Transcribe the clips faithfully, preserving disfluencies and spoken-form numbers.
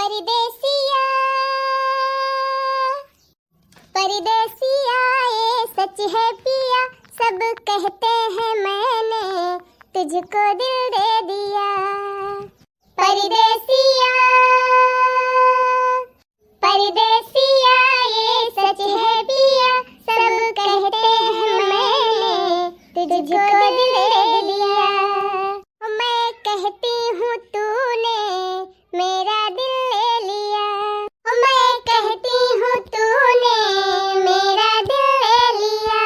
परदेसिया, परदेसिया, ये सच है पिया, सब कहते हैं मैंने तुझको दिल दे दिया। परदेसिया, परदेसिया, ये सच है पिया, सब कहते हैं मैंने तुझको दिल दे दिया। मैं कहती हूँ तूने मेरा दिल ले लिया, मैं कहती हूँ तूने मेरा दिल ले लिया।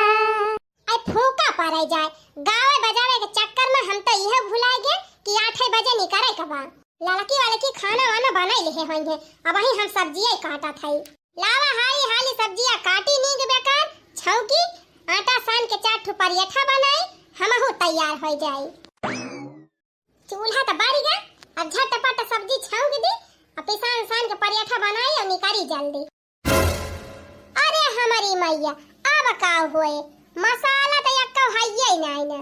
आई फूका पड़े जाए, गावे बजावे के चक्कर में हम तो यह भुला गए कि आठे बजे निकरे के बा। लड़की वाले की खाना वाना बनाई लिहे होइहैं, अबहीं हम सब्जिया ही काटत हई। लावा हाली हाली सब्जिया काटी नीक बेकार, छौंकी, आटा सान के चार ठो पराठा बनाई, हमहू तैयार हो जाई। चूल्हा त बारी गा, अब झटपट सब्जी छौंक दी, अब पिसान सान के पराठा बनाई और निकारी जल्दी। अरे हमारी मैया, अब का होए, मसाला त एक्को हइये नाई ना।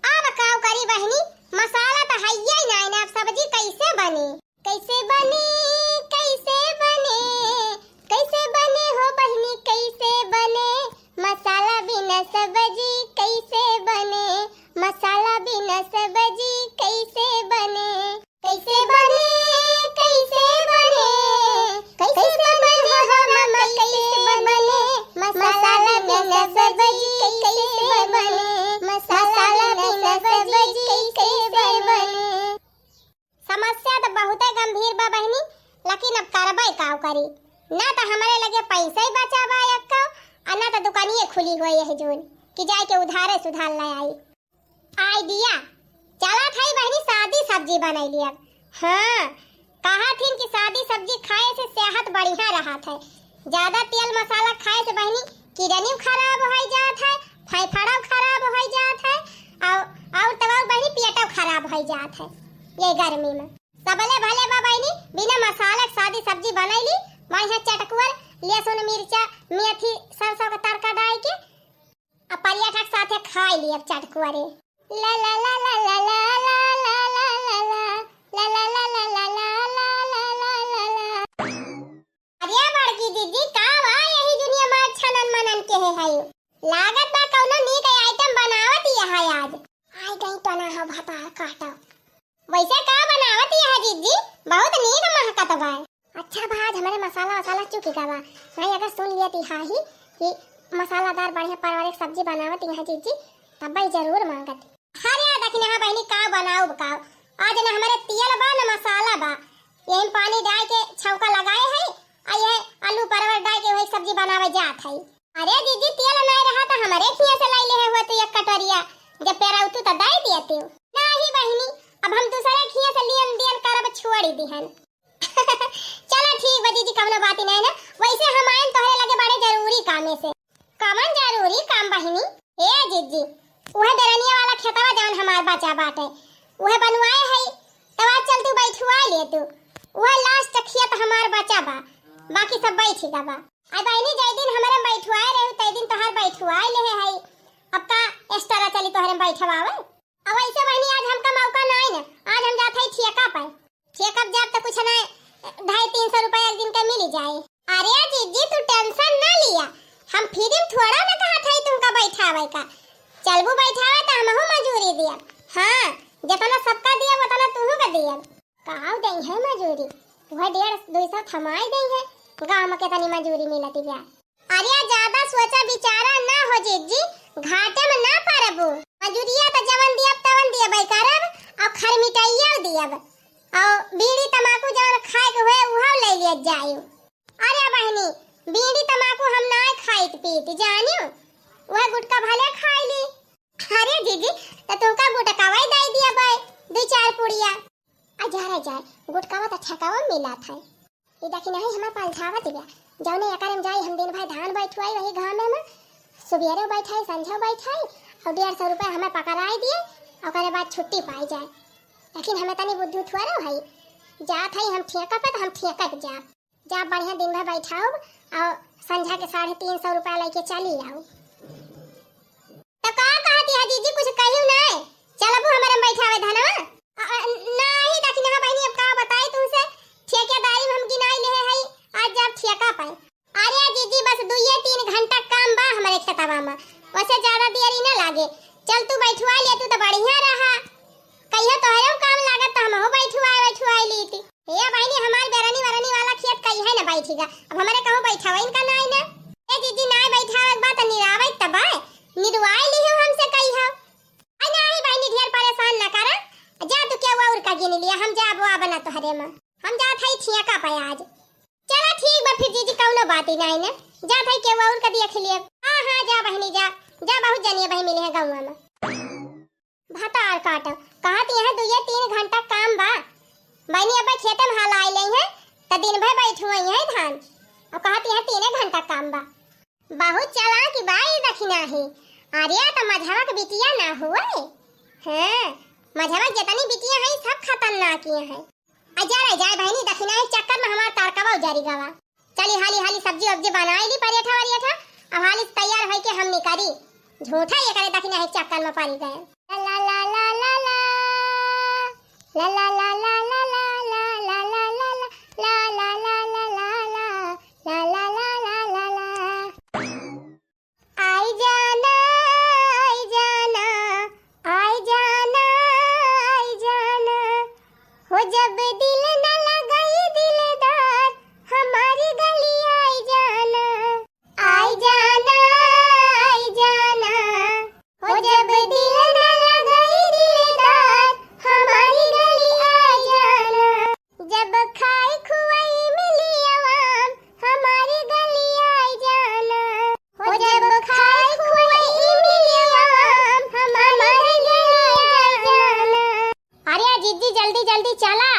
अब का करी बहिनी, मसाला त हइये नाई ना, अब सब्जी कैसे बने? कैसे बने, कैसे बने, कैसे बने हो बहिनी, कैसे बने? मसाला बिना सब्जी कैसे बने? मसाला बिना सब्जी कैसे बने? कैसे बने, कैसे बने, कैसे बने हो मामा, कैसे बने? मसाला बिना सब्जी कैसे बने? मसाला बिना सब्जी कैसे बने? समस्या त बहुते गंभीर बा बहिनी, लेकिन अब करबै काव करी? ना त हमरे लगे पैसा ही बचा बा एक्को, और ना त दुकानिए खुली हुई है जौन कि जाए के उधारे सुधार ले आई। आइडिया, चला था बहिनी, सादी सब्जी बनाई ली अब। हाँ, कहा थीन कि सादी सब्जी खाए से सेहत बढ़िया रहत है, ज्यादा तेल मसाला खाए से बहिनी किडनी खराब हो जात है, फेफड़ा खराब हो जात है, और, और तब बहिनी पेटो खराब हो जात है ये गर्मी में। सबले भले बा बहिनी, बिना मसाला के सादी सब्जी बनाई ली, बढ़िया चटकुअर, लहसुन, मिर्चा, मेथी, सरसों का तड़का डाल के अब पराठा के साथे खाई ली अब चटकुअरे। ला ला ला ला। अरे बड़की दीदी, का बा यही दुनिया में छनन मनन के है हई? लागत बा कौनो नीक आइटम बनावत ही है आज। आई गई टना हो भतार काटो। वैसे का बनावत ही है जीजी? बहुत नीक महकत बा। अच्छा बा, आज हमरे मसाला वसाला चुकी का बा। नहीं अगर सुन लिया ती हा ही कि मसालादार बढ़िया पारिवारिक सब्जी बनावत ही है जीजी, तब भाई जरूर मांगत। अरे देखी ना बहिनी, का बनाउब का? आज ना हमरे तेल बा ना मसाला बा, यही पानी डाल के छौंका लगाए है, आ ये आलू परवल डाल के वही सब्जी बनावे जात है। अरे जीजी, तेल नहीं रहा तो हमरे खिया से लाई ले है हुआ तो एक कटोरिया, जब पेराउतू तो दे दिया तू। नहीं बहिनी, अब हम दूसरे खिया से लियन दियन करब छोड़ ही दिहन। चला ठीक बा जीजी, कवनो बात ही नहीं ना। वैसे हम आयन तोहरे लगे बड़े जरूरी कामे से। कवन जरूरी काम बहिनी? ए जीजी, उहे दरनिया वाला खेतवा जवन हमार बचा बाटे, उहे बनवाए है, तब आज चल तू बैठुआ ले तू। उहे लास्ट खेत हमार बचा बा, बाकी सब बैठ ही बा। आई बहिनी, जय दिन हमारे बैठुआए रहे, तय दिन तोहार बैठुआए ले है। अब का एक्स्ट्रा चली तोहरे बैठवावे? अब ऐसे बहिनी, आज हमका मौका नाई ना, आज हम जात हई ठेका पे। ठेका पे जाब तो कुछ ना, ढाई तीन सौ रुपया एक दिन का मिल जाए। अरे जीजी, तू टेंशन ना लिया, हम फ्री में थोड़ा ना कहत हई तुमका बैठावे का। चलबू बैठावे तो हमहू मजूरी दियब। हाँ, जितना सबका दियब उतना तुहू का दियब। काव दई है मजूरी? वह डेढ़ दुई सौ थमाई दई है, गाँव में कितनी मजूरी मिलती बा। अरे ज्यादा सोचा विचारा ना हो जीजी, घाटे में ना पड़बू। मजूरिया तो जवन दियब तवन दियबे करब, और खरमिटैया दियब, और बीड़ी तमाकू जवन खाए के हुए उहव ले लिया जाई। अरे बहिनी, बीड़ी तमाकू हम ना खाइत पीत जानियो, वह गुटखा भले खाई ली। अरे जीजी, तो तुमका गुटकावा ही दे दियबे, दो चार पुड़िया। आ जा रे जा, गुटकावा तो ठेकावा मिलत है। ई देखी नहीं हमार पलझावत बिया। जौने एकरे में जाई हम दिन भर धान बैठुआई वही घामे में। सुबेरे बैठाई, संझा बैठाई और डेढ़ सौ रुपया हमें पकड़ाई दिए, ओकरे बाद छुट्टी पाई जाए। लेकिन हमें तनी बुद्धू थोड़ा भाई, जात हई हम ठेका पे तो हम ठेका पे जाब। जाब बढ़िया दिन भर बैठाउब और संझा के साढ़े तीन सौ रुपया लेके चली आउब। तो का कहती है जीजी, कुछ कहियो नाय? चलबू हमरे में बैठावे धनवा? अ, अ, नाही दखिनहा बहिनी, अब का बताई तुमसे, ठेकेदारी में हम तवा मा। वैसे ज्यादा देरी न लागे। चल तू बैठुआ ले, तू तो बढ़िया रहा। कहियो तोहरे काम लागत तो हमहू बैठुआ, बैठुआ लीती। हे बहिनी, हमार बेरनी वरनी वाला खेत कहिए न बैठीगा। अब हमरे कहूँ बैठावे इनका नाई ना। ए जीजी, नाई बैठावे के बात निरावे तब निरवाई लिहो हमसे कहियो। अरे नाही बहिनी, ढेर परेशान ना करा। जा तू केहू और का गिन लिया, हम जाबो अब ना तोहरे मा। हम जात हई ठियाका पे आज। चला ठीक बा फिर जीजी, कौनो बात ही नाही ना। जात हई केहू और का देख लिए। हाँ, हाँ, जा बहिनी जा। जा, बहुत जनिए बहिनी मिले हैं गाँव मा। भतार काटो, कहत यहाँ दुइये तीन घंटा काम बा। बहिनी अब खेते मा हल आई लई है, त दिन भर बैठुआ ही है धान। अब कहत यहाँ तीने घंटा काम बा। बहुत चालाक बाई दखिना ही। अरे त मझवा के बिटिया ना हुए। हाँ, मझवा के जितनी बिटिया है सब खतरनाक ही है। आ जा रे, जा बहिनी, दखिना ही चक्कर मा हमार तड़कवा उजरी गवा। चली हाली हाली सब्जी वब्जी बनाई ली, परेठा वरेठा। अब हाली से तैयार होई के हम निकरी। झूठा ये करे दखिना ही चक्कर मा पड़ी गए। ला ला ला ला ला ला। ला ला ला ला ला। आई जाना, आई जाना, आई जाना, आई जाना। हो जब दिल न लगाई दिलदार, हमारी गली आई जाना। आई जाना, आई जाना। हो जब दिल न लगाई दिलदार, हमारी गली आई जाना। जब खाई खुआई मिली आवाम, हमारी गली आई जाना। हो जब खाई खुआई मिली आवाम, हमारी गली आई जाना। अरे जीजी, जल्दी जल्दी चला,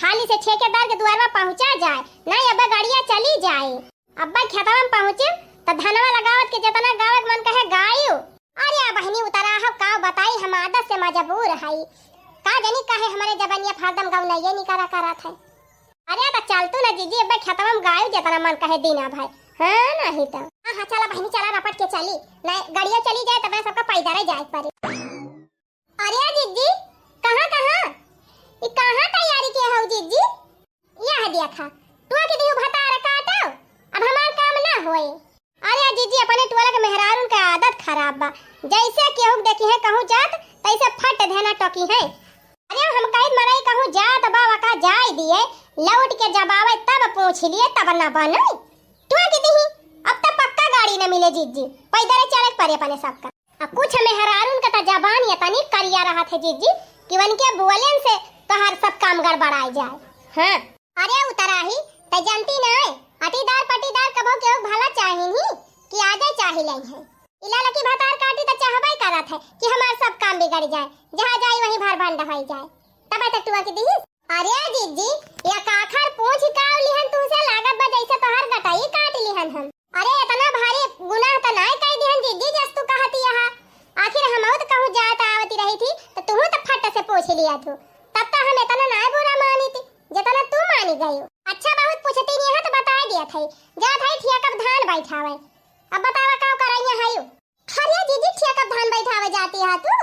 हाली से ठेकेदार के दुआर मा पहुँचा जाए, नहीं अब गड़िया चली जाए। अब्बा खेतवा मा पहुँचे त धनवा लगावत के जतना गावे के मन कहे गायु। अरे आ बहिनी उतरा हो, का बताई, हम आदत से मजबूर हई। का जानी काहे हमरे जबनिया फरदम गौनइये निकरा करत है। अरे त चल तू ना जीजी, अब्बा खेतवा मा गायु जतना मन कहे दीना भाई। हाँ, नहीं तो। हाँ, हाँ, चला बहिनी, चला रपट के चली। नहीं, गड़िया चली जाए तब सबका पैदल जाए पड़े। अरे जिज्जी, कहाँ, कहाँ? ई कहाँ तैयारी के हऊ जिज्जी? यह देखा, टोक दिहु भतार काटो, अब हमार काम ना होए। अरे जिज्जी, अपने टोला के मेहरारून के आदत खराब बा, जैसे केहू के देखी है कहूँ जात, तैसे फट देना टोकी है। अरे हम कहित मरई कहूँ जात बा, वका जाए दिए, लौट के जब आवे तब पूछ लिए, तब ना बने। टोक दिही, अब त पक्का गाड़ी न मिले जिज्जी, पैदल चले के पड़े अपने सबका। आ कुछ मेहरारून के त जबान एतनी करिया रहत है जिज्जी, कि उनके बोलेन से तोहार सब काम गड़बड़ाए जाए। हाँ। अरे उतराही, त जानती नाय, अटीदार पटीदार कबो केहू भला चाहिन ही, कि आगे चाही लई है। इला लकी भतार काटी त चाहबे करत है, कि हमार सब काम बिगड़ जाए, जहाँ जाई वहीं भर भंड होई जाए। तब तक टुआ के दिही। अरे जिज्जी, या काखर पूछ काव लिहन तुहसे, लागत बा जैसे तोहार गटई काट लिहन हम। अरे, इतना भारी गुनाह त नाय कह दिहन जिज्जी, जस तू कहती यहाँ। आखिर हमहू त कहूँ जात आवती रही थी, त तुहू त फट से पूछ लिया तू। तब त हम इतना नाय बुरा मानी थी, जितना तू मानी गई। अच्छा, बहुत पूछती नहीं है त बताए दिया था। जा था ठिया कब धान बैठावे। अब बतावा का करैया है यू? अरे जिज्जी, ठिया कब धान बैठावे जाती है तू?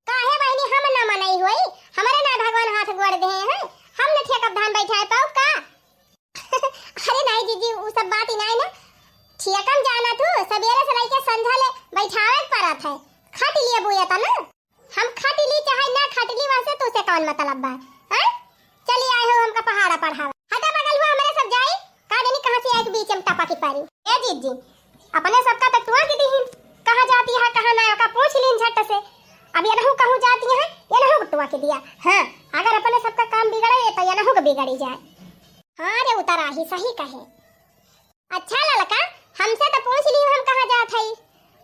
काहे बहिनी, हम न मनई होई, हमरे ना भगवान हाथ गोड़ देहे हैं, हम न ठिया कब धान बैठाए पाऊ का? अरे नाई जिज्जी, उ सब बात ही नाई ना। ठियकम जाना तू, सबेरे से लइके संझा ले बैठावे के परत है। खट लिए बुए त ना। हम खट ली चाहे ना खट ली, वैसे तू से कौन मतलब बा? हैं? चली आए हो हमका पहाड़ा पढ़ावे। हटा बगल हुआ हमरे सब जाई, का जानी कहाँ से आए के बीच में टपकी पड़ी। ए जिज्जी, अपने सबका त टुआ के दीहिन, कहाँ जाती है, कहाँ ना, ओका पूछ लीन झट से। अब ये नहु कहूँ जाती है, ये नहु टुआ के दिया। हाँ, अगर अपने सबका काम बिगड़े, तो ये नहु के बिगड़ी जाए। हाँ रे उतराही, सही कहे। अच्छा ललका, हमसे त पूछ लियो हम कहाँ जात हई,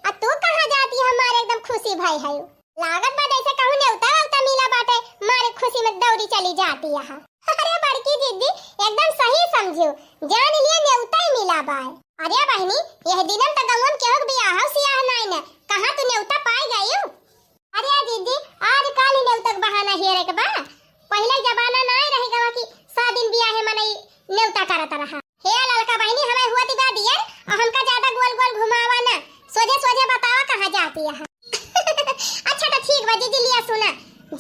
आ तू कहाँ जाती है? हमारे एकदम खुशी भई है। लागत बा जैसे कहूँ नेवता वेवता मिला बाटे, मारे खुशी में दौड़ी चली जाती यहाँ। अरे बड़की जिज्जी, एकदम सही समझियो, जान लिए नेवता ही मिला बाय। अरे बहिनी, यह दिनम त गौवा में केहू के बियाह सियाह नाई न, कहाँ तू नेवता पाए गयू? अरे जिज्जी, आज काल ही नेवता के बहाना हेरे के बा। पहिले जमाना नाय रहे गवा कि शादी में बियाहे मनई नेवता करत रहा। हे ललका बहिनी, हमें हुआ दिवा दियर और हमका ज्यादा गोल गोल घुमावा ना, सोझे सोझे बतावा कहाँ जाती है। अच्छा तो ठीक बा जिज्जी, लिया सुना,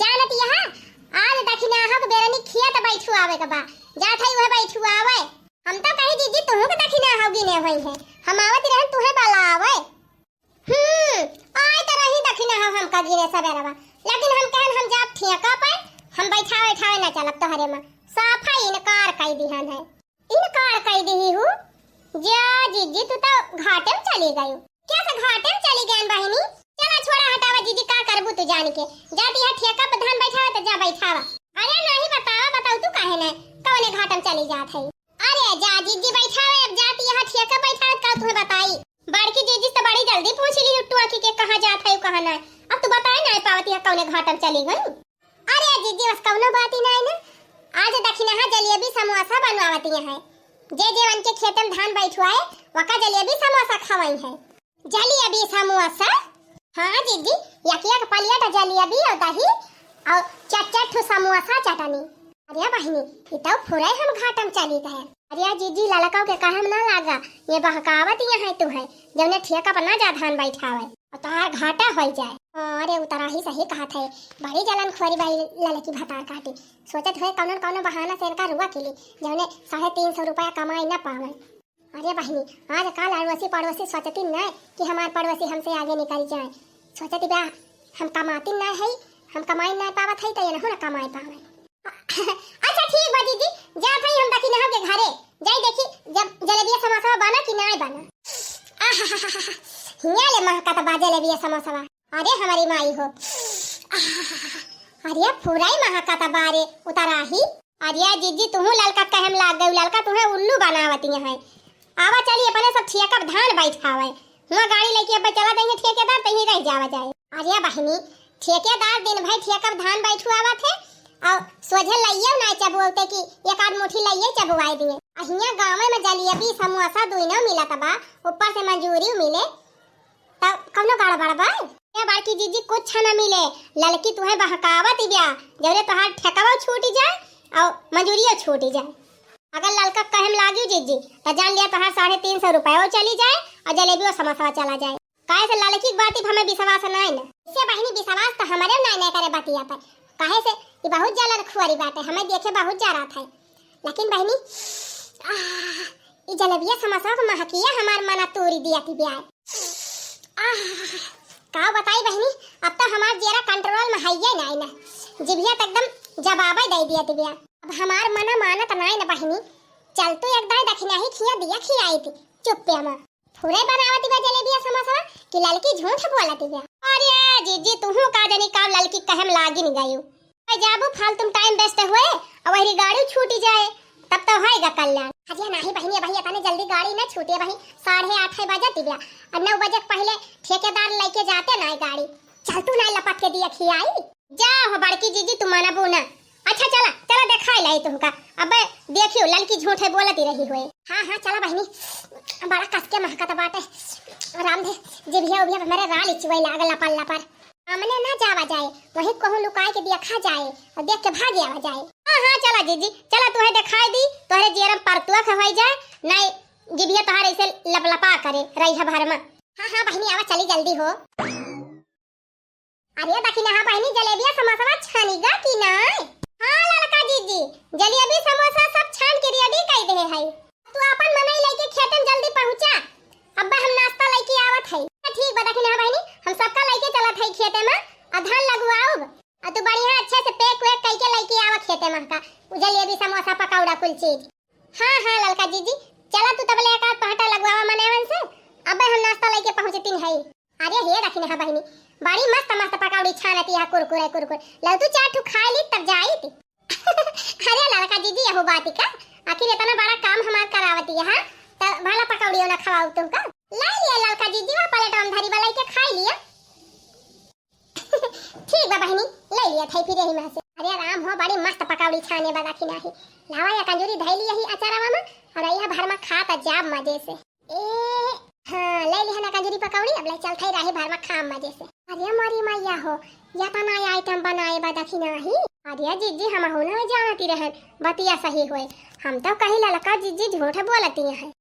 जानत यहाँ आज दखिना हो के बेरनी खिया त बैठू आवे के बा, जात है वह बैठू आवे। हम तो कही जिज्जी तुहू के दखिना हो गिने हुई है, हम आवत रहन तुहे बला आवे। हम्म, आए तो रही दखिनहा हमका गिने सबेरवा, लेकिन हम कहन हम जाब ठेका पे, हम बैठावे उठावे ना चलब तोहरे मा। साफा इनकार कई दिहन है। इनकार कई दिही हूँ? जा जिज्जी, तू तो घाटे में चली गयू। क्या से घाटे में चली गयन बहिनी? चला छोड़ा हटावा जिज्जी, का करबू तू जान के? जाती है ठेका पे धान बैठावा तो जा बैठावा। अरे नहीं बतावा, बताऊ तू काहे ना, कौने घाटे में चली जात है? अरे जा जिज्जी बैठावे, अब जाती है ठेका बैठावे, का तुम्हें बताई? बड़की जिज्जी तो बड़ी जल्दी पूछ ली टुआ की के कहाँ जात है, कहाँ ना। अब तू बताए ना पावती है कौने घाटे में चली गई। अरे जिज्जी, बस कौनो बात ही नाई ना। आज दखिनहा जलेबी समोसा बनवावती है। जे जे उनके खेतन धान बैठवाए, वका जलेबी समोसा खवाई है। जलेबी समोसा? हाँ जिज्जी, एक एक प्लेट जलेबी और दही और चार चार ठो समोसा चटनी। अरे बहिनी, ई तो फुरे हम घाटम चली गए। अरे जिज्जी, ललकौ के कहम ना लागा, ये बहकावत यहाँ तू है, जौने ठेका पर ना जा धान बैठावे। और तोहार घाटा होई जाए। अरे, उतराही सही कहत है, बड़ी जलन खुआरी बाई ललकी भतार काटी। सोचत हुए कौनो न कौनो बहाना से इनका रुआ के ली, जौने साढ़े तीन सौ रुपया कमाई न पावे। अरे बहिनी, आज काल अड़ोसी पड़ोसी सोचती न कि हमार पड़ोसी हमसे आगे निकल जाए। सोचती बा, हम कमाती न है, हम कमाई न पावत है तो इनहू न कमाई पावे। अच्छा ठीक बा दीदी, जात हई हम दखिनहा के घरे, जाई देखी जब जलेबिया समोसा बना कि नाय बना। आहाहाहा, हियाँ ले महकत बा जलेबिया समोसा। अरे हमारी माई हो, आहाहाहा, अरे फुराई महकत बा रे उतराही। अरे जिज्जी तुहू ललका कहम लाग गई, ललका तुहे उल्लू बनावती है। आवा चली अपने सब ठेका धान बैठावे। हुआ गाड़ी लेके अब चला देंगे ठेकेदार, तहीं रह जावा जाए। अरे बहिनी, ठेकेदार दिन भर ठेका धान बैठुआवत है और सोझे लइये ना चबुआते कि एक आध मुट्ठी लइये चबुआए दिए। अहिया गाँव में जलेबी समोसा दुइनो मिलत बा, ऊपर से मजूरी मिले, तब कौनो गड़बड़ बा? ए बड़की जिज्जी कुछ ना मिले, ललकी तुहे बहकावत बिया, जौरे तोहार ठेकवा छूट जाए और मजूरियो छूट जाए। अगर ललका कहम लागी जिज्जी, तो जान लिया तोहार साढ़े तीन सौ रुपयो चली जाए और जलेबियो समोसा चला जाए। काहे से ललकी के बात पे हमें विश्वास नाई न। इसे बहिनी विश्वास तो हमारे नाई न करे बतिया पर। काहे से ई बहुत जलन खुआरी बाटे, हमें देखे बहुत जरा था। लेकिन बहिनी, आह, ई जलेबिया समोसा के महकिया हमार मना तोरी दिया थी ब्याह। आह, का बताई बहिनी, अब तो हमार जेरा कंट्रोल में हइये नाई न। जिभिया तो एकदम जवाबे दे दिया थी ब्याह। अब हमार मना मानत नाई न बहिनी। चल तू एक दाई दखिनही खिया दिया खियाई थी चुप्पे में। फुरे बनावत बा जलेबिया समोसा कि ललकी झूठ बोलत बा। अरे जिज्जी, तुहू का जनी का ललकी कहम लागिन गयू। भाई जाबू फालतू में टाइम वेस्ट हुए और वही गाड़ी छूटी जाए, तब तो होएगा कल्याण। अरे नाही बहिनी, अबही इतने जल्दी गाड़ी ना छूटे, अबही साढ़े आठ बजत बा और नौ बजे के पहले ठेकेदार लेके जाते ना गाड़ी। चल तू ना लपट के दिया खियाई। जा हो बड़की जिज्जी, तू मानबू ना। अच्छा चला, चला देखाई लाई तुमका। अबे देखियो ललकी झूठे बोलत ही रही हुए। हाँ हाँ चला बहिनी, बड़ा कस के महकत बाटे। राम दे, जिभिया उभिया मेरे राल इचुए लागल लपर लपर। सामने ना जावा जाए, वहीं कहूँ लुकाए के देखा जाए और देख के भाग आवा जाए। हाँ हाँ चला जिज्जी, चला तुहे देखाई दी, तोहरे जियरम परतुआ खवाई जाए, नहीं जिभिया तोहार ऐसे लपलपा करे रही है भर में। हाँ हाँ बहिनी आवा चली जल्दी हो। अरे दखिनहा बहिनी, जलेबिया समोसवा छानी गा कि नाय? हाँ ललका जिज्जी, जलेबी समोसा सब छान के रेडी कई दे है। तू अपन मनई लेके खेते में जल्दी पहुँचा, अब्बे हम नाश्ता लेके आवत है। तो ठीक बा दखिनहा बहिनी, हम सबका लेके चलत है खेते में, आ धान लगवाउब, आ तू बढ़िया अच्छे से पैक वैक कई के लेके आवा खेते में का, उ जलेबी समोसा पकौड़ा कुल चीज। हाँ हाँ ललका जिज्जी, चला तू तबले एक आध पहटा लगवावा मनेवन से, अब्बे हम नाश्ता लेके पहुँचती है। अरे हे दखिनहा बहिनी, बड़ी मस्त मस्त पकौड़ी छानती है, कुरकुरे कुरकुर। लव तू चार ठू खा ली तब जाइत। अरे ललका जिज्जी, यहो बात का, आखिर इतना बड़ा काम हमार करावती है, हाँ? तो भला पकौड़ियों ना खवाऊ तुमका। लाई लिया ललका जिज्जी, वह प्लेट में धरी बलाई के खाई लिया। ठीक बा बहिनी, ले लिया था फिर यही में से। अरे राम हो, बड़ी मस्त पकौड़ी छाने बा दखिनही। लावा या कंजूरी धई ली यही अचारवा में, और यह भर में खा त जाब मजे से। ए, हाँ, ले लिहा ना कंजूरी पकौड़ी, अब ले चल थाई राही भर में खाम मजे से। अरे मोरी मैया हो, या तना आइटम बनाए बा दखिनही। अरे जिज्जी, हम हो ना जानती रहन, बतिया सही होए। हम तो कही ललका जिज्जी झूठ बोलती हैं।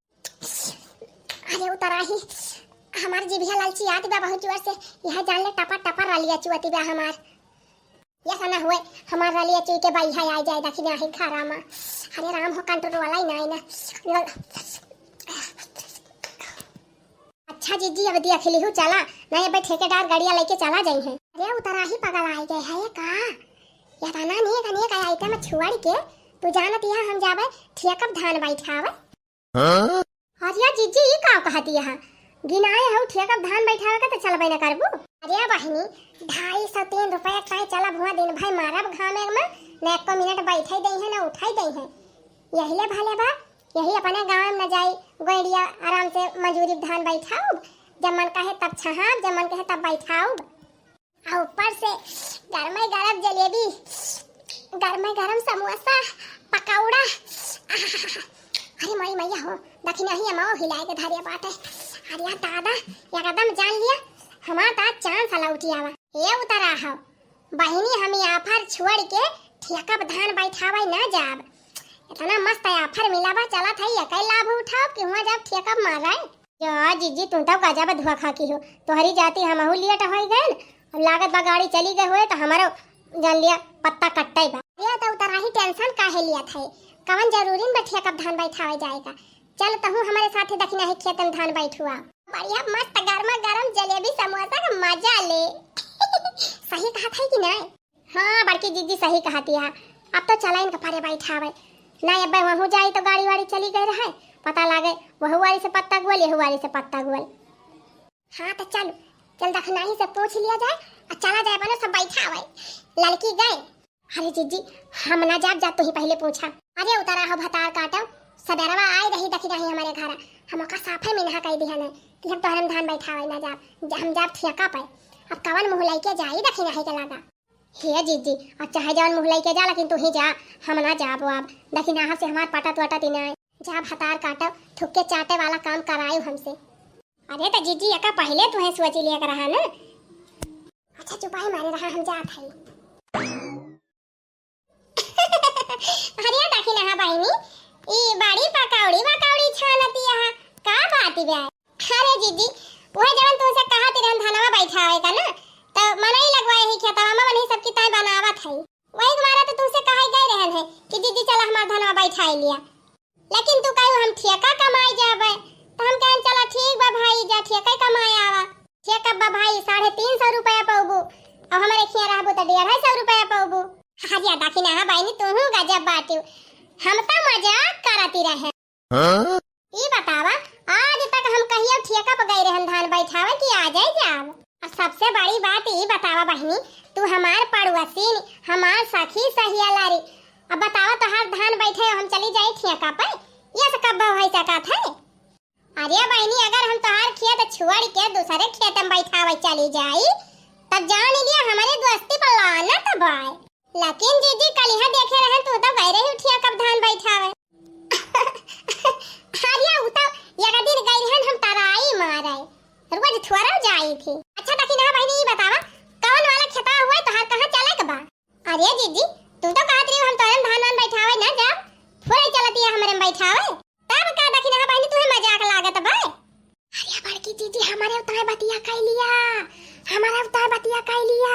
अरे उतराही, हमार जिभिया ललचियात बा बहुत जोर से, यह जान ले टपर टपर रलिया चुअती बा हमार। ऐसा ना हुए हमार रलिया चुई के बैहा आ जाए दखिनही घरा में। अरे राम हो, कंट्रोल वाला ही ना है ना। अच्छा हाँ जीजी, अब देख लिहू, चला, ना ये ठेकेदार गड़िया लेके चला जाई है। अरे उतरा ही पगल आए गए है का? ये तना नेक नेक आइटम छोड़ के तू जानत यहाँ हम जाबे ठेकब धान बैठावे। हाँ? अरे जीजी, ई का कहती है? गिनाए हऊ ठेकब धान बैठावे का तो चलबे न करबू। अरे बहिनी, ढाई सौ तीन रुपया चाहे चलब हुआ दिन भर मारब घामे में, न एको मिनट बैठे दे है न उठाई दे है। यही ले भले बा, यही अपने गाँव में न जाई, गोइड़िया आराम से मजूरी धान बैठाउब, जब मन कहे तब छहाब, जब मन कहे तब बैठाउब। आ ऊपर से गरमे गरम जलेबी, गरमे गरम समोसा, पकौड़ा। आहा, अरे मोरी मैया हो, दखिनही अमाओ हिलाए के धरिया बाटे। अरे दादा, एकदम जान लिया, हमार तो आज चांद साला उठी आवा। ए उतरा हो, बहिनी, हम ई आफर छोड़ के ठेकब धान बैठावे ना जाब। इतना मस्त आफर मिला बा, चलत है, एकै लाभ उठाओ कि हुआ जाब ठेकब मारे। जा जीजी, तू तो गजब धोखा किहो। तोहरी जाति हमहू लेट होई गए, अब लागत बा गाड़ी चली गए हुए तो हमारो जान लिया पत्ता कट्टे बा। ये तो उतरा ही टेंशन काहे लिया था, कवन जरूरी में बा ठेकब धान बैठावे जाए का। चल तहू हमारे साथे दखिनही खेत में धान बैठुआ। बढ़िया मस्त गर्मा गर्म जलेबी समोसा का मजा ले। सही कहा था कि नहीं? हाँ, बड़की जीजी सही कहती है। अब तो चला इनका परे बैठावे। ना अब वहू जाई तो गाड़ी वाड़ी चली गई रहे। पता लागे वहू वाली से पत्ता गुअल, यहू वाली से पत्ता गुअल। हाँ तो चल, चल दखिनही से पूछ लिया जाए और चला जाए बनो सब बैठावे। लड़की गए। अरे जीजी, हम ना जाब, जा तू ही पहले पूछा। अरे उतरा हो भतार काटो, सदरवा आई रही दखिनही हमारे घर, हम ओका साफे मिनहा कह दिया नहीं कि हम तोहरे में धान बैठावे ना जाब, ज-, हम जाब ठेका पे। अब कवन मुँह लइके जाई दखिनही के लगा। हे जीजी, अब चाहे जवन मुँह लइके जा, लेकिन तू ही जा, हम ना जाबो अब। दखिनहा से हमार पटत वटत ही ना। जा भतार काटो, थुक्के चाटे वाला काम करायो हमसे। अरे तो जीजी, एका पहले तुहे सोची लिया रहा ना। अच्छा चुपाई मारे रहा, हम जात हई। अरे दखिनहा बहिनी, ई बड़ी पकौड़ी वकौड़ी छानती है, का बात बा? अरे जीजी, वह जवन तुमसे कहत रहन धनवा बैठावे का ना, तो मनई लगवाए ही खेतवा में, वही सबकी ताई बनावत है। वही के मारे तो तुमसे कहे गए रहन है कि जीजी चला हमार धनवा बैठाई लिया, लेकिन तू कहू हम ठेका कमाई जाबे, तो हम कहन चला ठीक बा भाई, जा ठेका कमाए आवा। ठेका बा भाई, साढ़े तीन सौ रुपया पौबू, और हमारे खिया रहबू तो डेढ़ सौ रुपया पौबू। अरे दखिनहा बहिनी, तू गजब बाटू, हम तो मजाक करती रहे। हाँ? ई बतावा, आज तक हम कहियो ठेका पे गए रहन धान बैठावे कि आ जाए जाब? और सबसे बड़ी बात ई बतावा बहिनी, तू हमार पड़ोसिन, हमार सखी सहियालारी, अब बतावा तोहार धान बैठे हम चली जाई ठेका पे, ये से कब हो सकत है? अरे बहिनी, अगर हम तोहार खेत छोड़ के दूसरे खेत में बैठावे चली जाई, तब जान लिया हमारे दोस्ती पर लानत बाय। लेकिन जीजी, कलिहा देखे रहन, तू तो गए रही ठेका पे धान बैठावे। अरे उ तो एक दिन गई रहन हम तराई मारे, रोज थोड़ा जाई थी। अच्छा दखिनहा बहिनी, ई बतावा, कौन वाला खेतवा हुआ तोहार, कहाँ चले के बा? अरे जीजी, तू तो कहत रही हम तोरे में धान वान बैठावे ना जाब, थोड़ा चलती है हमरे में बैठावे। तब का दखिनहा बहिनी, तुहे मजाक लागत बा? अरे बड़की जीजी, हमारे उतार बतिया कह लिया, हमारा उतार बतिया कह लिया।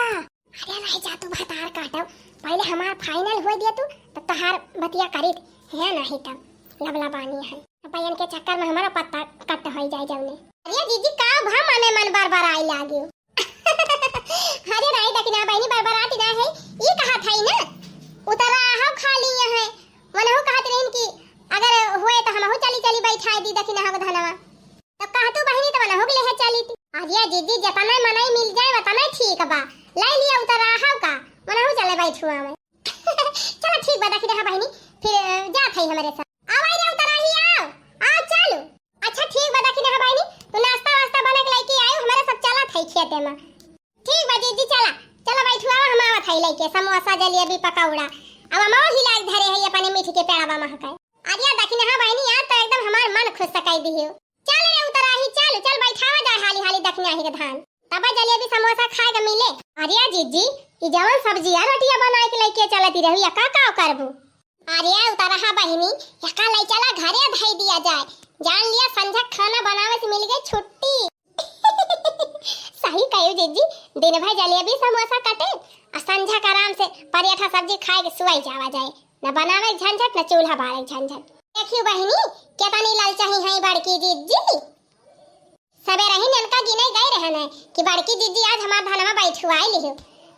अरे रह जा तू भतार काटो, पहले हमार final होए दिया तू, तब तोहार बतिया करीत है, नहीं तब लबला बानी है। अब बहन के चक्कर में हमारा पत्ता कट होई जाए जौने। अरे जीजी, का भा मने मन बार बार आई लागियो? अरे नहीं दखिनहा बहिनी, बरबरात ना है, ई कहत है ना, उतरा हो खाली यहाँ, वनहु कहत रहीन कि अगर होए तो हमहु चली चली बैठाई दी दखिनहा के धनवा। तब कहतू बहिनी, तब मनहु के लेहे चली थी। अरे जीजी, जतने मनई मिल जाए, वतने ठीक बा। ले लिया उतर रहा का, मनहु चले बैठुआ में। चलो ठीक बा, दखिनहा बहिनी, फिर, अ, जात है हमारे साथ। आओ, आई रे उतर रही, आओ, आओ, चलो। अच्छा ठीक बा, दखिनहा बहिनी, तू नाश्ता वास्ता बना के लेके आयो, हमारे सब चलत है खेते में। ठीक बा जीजी, चला, चला बैठुआ, हम आवत है लेके समोसा, जलेबी, पकौड़ा। अब हम और हिला के धरे है अपने मीठ के पेड़वा महकाए। अरे दखिनहा बहिनी, आज तो एकदम हमार मन खुश सकाई दिहियो। चल रे उतराही, चल, चल बैठावा जाए हाली हाली दखिनहा के धान। तब जलेबी समोसा खाए के मिले। अरे जीजी, ई जवन सब्जिया रोटिया बनाए के लेके चलती रही, या का का करबू? अरे उतरहा बहिनी, एका ले चला घरे धई दिया जाए। जान लिया संझा खाना बनावे से मिल गई छुट्टी। सही कहियो जीजी, दिन भर जलेबी समोसा कटे, आ संझा के आराम से पराठा सब्जी खाए के सुआई जावा जाए। न बनावे के झंझट, न चूल्हा बारे के झंझट। देखियो बहिनी, केतनी ललचाही है बड़की जीजी। सबेरही ननका गिने गए रहन है कि बड़की जिज्जी आज हमार धनवा बैठुआई लिहो,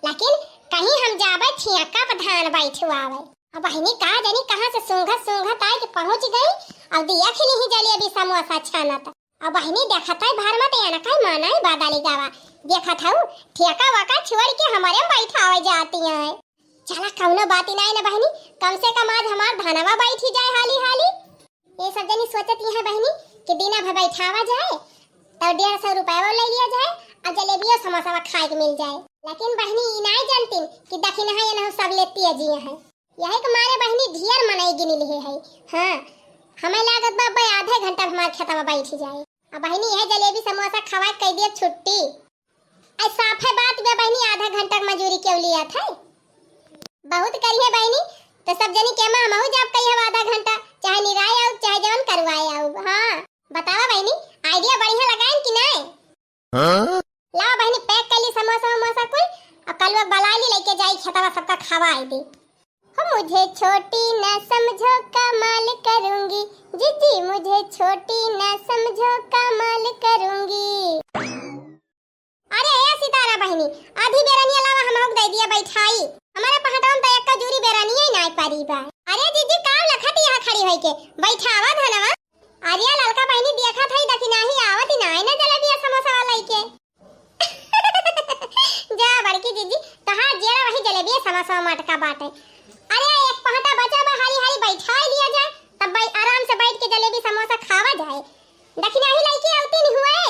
लेकिन कहीं हम जाबे ठियाका पर धान बैठुआवे। अब बहिनी का जानी कहाँ से सूंघत सूंघत आए कि पहुँच गई। अब दिया खिली ही जलेबी समोसा छानत। अब बहिनी देखत है भर मत एनका ही माना ही बादाली गावा। देखत हऊ ठियाका वाका छोड़ के हमारे में बैठावे जाती हैं। चला कौनो बात ही नाई ना बहिनी, कम से कम आज हमार धनवा बैठी जाए हाली हाली। ये सब जनी सोचत यहाँ बहिनी कि दिना भर बैठावा जाए, तब डेढ़ सौ रुपया ले लिया जाए और जलेबियो समोसा खाए के मिल जाए। लेकिन बहिनी ई नाई जानतीन कि दखिनहा ये नहु सब लेती है जी है। यही के मारे बहिनी ढेर मनई गिनी लिहे है। हाँ, हमें लागत बा अब्बे आधे घंटा में हमार खेतवा बैठ जाए। अब बहिनी यह जलेबी समोसा खवा के कह दिया छुट्टी। ऐ साफे बात बा बहिनी, आधा घंटा के मजूरी क्यों लिया था? बहुत करिए बहिनी, तो सब जनी के माँ हमहू जाब कही हब आधा घंटा, चाहे निराय आऊ, चाहे जवन करवाए आऊ। हाँ, बतावा बहिनी, idea बढ़िया लगाएन कि नाय? हाँ? लावा बहिनी, pack कर ली समोसा वमोसा कुल, और कलुआ के बला ली, लेके जाई खेतवा सबका खवाए दी। हो मुझे छोटी न समझो, कमाल करूंगी, जीजी मुझे छोटी न समझो, कमाल करूंगी। अरे ए सितारा बहिनी, आधी बेरनिया लावा, हमहू के दे दिया बैठाई। हमारे पहटवन तो एक जूरी बेरनिया ही नाय पारी बा। अरे जीजी, का लखत यहाँ खड़ी होई के? बैठावा धनवा। अरे ललका बहिनी, देखत हई दखिनही आवत ही नाय ना जलेबिया समोसा वाला लेके। जा बड़की जीजी, तहार जेरा वही जलेबिया समोसा मटका बाटे। अरे एक पहटा बचा बा, हाली हाली बैठाई लिया जाए, तब भाई आराम से बैठ के जलेबी समोसा खावा जाए। दखिनही लेके आवती नहीं हुए।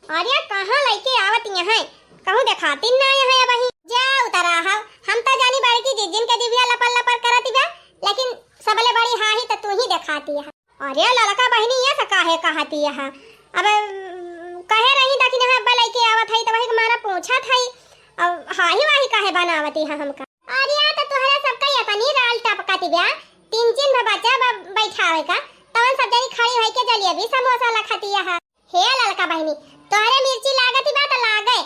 अरे कहाँ लइके आवत यहाँ, कहूँ देखातिन ना यहाँ अबही। जा उतरा हव, हम तो जानी बड़की जिज्जिन के जिभिया लपर लपर करत बा, लेकिन सबले बड़ी हाही तो तू ही देखाती है। अरे ललका बहिनी, ये से काहे कहती है? अब कहे रही दखिनहा अब्बे लइके आवत है, तो वही के मारा पूछत है, अब हाही वाही काहे बनावती है हमका? अरे तो तोहरा सबका इतनी राल टपकती बा, तीन चिन्ह बचा बा बैठावे का, तवन सब जनी खड़ी होई के जलेबी समोसा लखती है। हे ललका बहिनी, तोहरे मिर्ची लागत ही बा त लागे,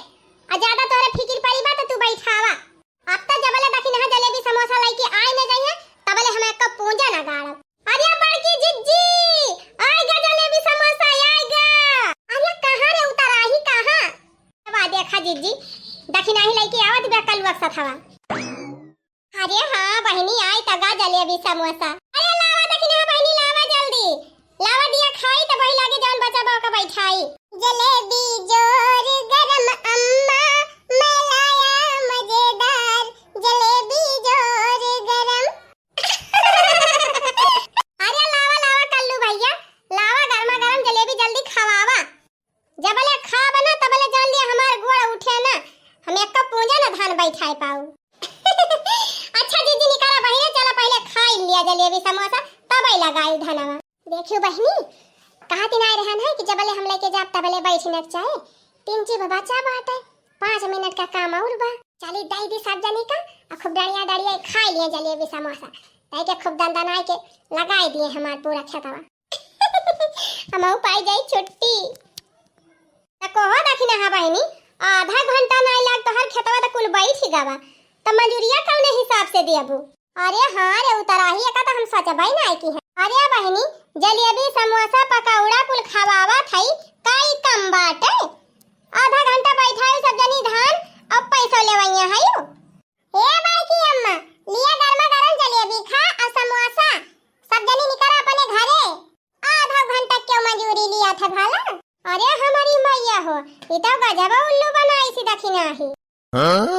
आ ज्यादा तोहरे फिकिर पड़ी बा त तू बैठावा। अब त जबले दखिनहा जलेबी समोसा लइके आए न जाइए, तबले हम एक पूंजा ना गाड़ब। अरे बड़की जिज्जी, आएगा जलेबी समोसा, आएगा। अरे कहाँ रे उतराही, कहाँ? वा देखा जिज्जी, दखिनही लइके आवत बा कलुआ के सथवा। अरे हाँ बहिनी, आई तगा जलेबी समोसा। अरे लावा दखिनहा बहिनी, लावा जल्दी। लावा दिया खाई त वही लागे जवन बचा बा ओका बैठाई। जलेबी जोर गरम अम्मा, मैं लाया मजेदार। जलेबी जोर गरम। अरे लावा, लावा कल्लू भैया, लावा गरमा गरम जलेबी जल्दी खवावा। जबले खाब ना, तबले जान लिया हमार गोड़ उठे ना, हम एक पूंजा ना धान बैठाए पाऊ। अच्छा जीजी निकाला बहिने, चला पहिले खाई लिया जलेबी समोसा, तबे लगाई धनवा। देखियो बहिनी, कहती ना रहन है कि जबले हम लेके जाब तबले बैठी न चाहे, तीन चीज बचा बाटे, पाँच मिनट का काम और बा। चली दई दी सब जनी का, आ खूब डरिया डरिया खाई लिए जलेबी समोसा, ताई के खूब दन दनाए के लगाई दिए हमार पूरा खेतवा। हमहू पाई जाई छुट्टी। त कहो दखिनहा बहिनी, आधा घंटा नाई लाग तोहर खेतवा त कुल बैठ ही गवा, त मजूरिया कौने हिसाब से दियबू? अरे हाँ रे उतराही, एका त हम सोचबई नाई की है। अरे बहिनी, जलेबी समोसा पकौड़ा कुल खवावा थई, काई कम बाटे? आधा घंटा बैठाई सब जनी धान, अब पैसो लेवैया है यू। ए बड़की अम्मा, लिया गरमा गरम जलेबी खा और समोसा, सब जनी निकल अपने घरे। आधा घंटा क्यों मजूरी लिया था भला? अरे हमारी मैया हो, ई तो गजब उल्लू बनाई सी दखिनही। हाँ?